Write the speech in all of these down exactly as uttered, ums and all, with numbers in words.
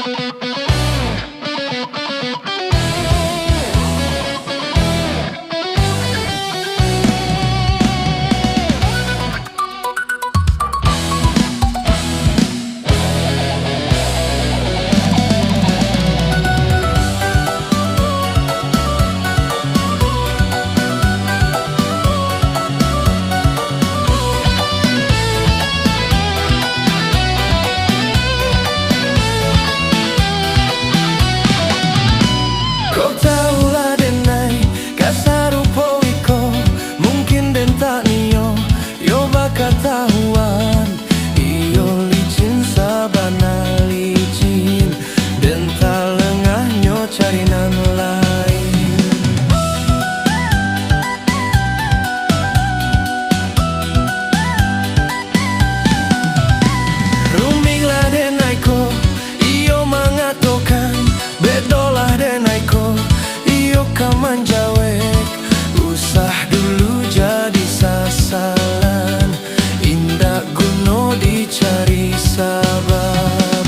Ko tahu lah denai, ka sarupo iko, mungkin den tak nio, yo bakatahuan, iyo licin sabana licin, den talengahnyo cari nan lain. Rumik lah denai ko, iyo mangatokan, bedo lah denai ko, iyo ka manjawek. Usah dulu jadi sasalan, indak guno dicari sabab.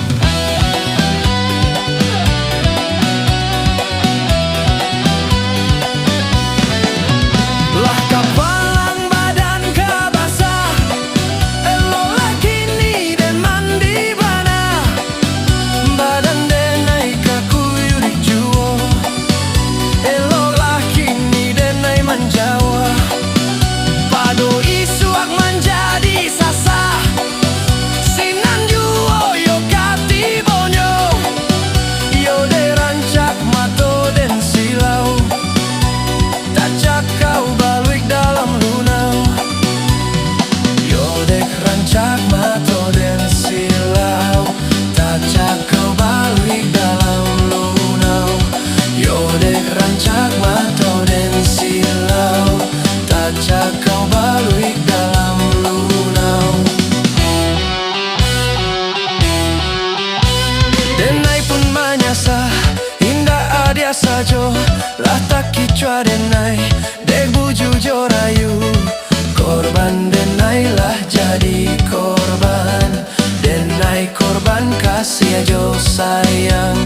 Lah kapalang badan ka basah, eloklah kini den mandi bana. Badan denai ka kuyuik juo, eloklah kini denai manjawa. Pado isuak manjadi sasah, sinan juo yo ka tibonyo. Yo dek rancak mato den silau, tacakau baluik dalam lunau. Yo dek rancak mato den silau, tacakau baluik dalam lunau. Yo dek rancak mato den silau, tacakau baluik dalam lunau. Denai pun manyasa, indak adia sajo, lah takicuah denai dek bujujur ayu. Korban denai lah jadi korban, denai korban kasih jo sayang.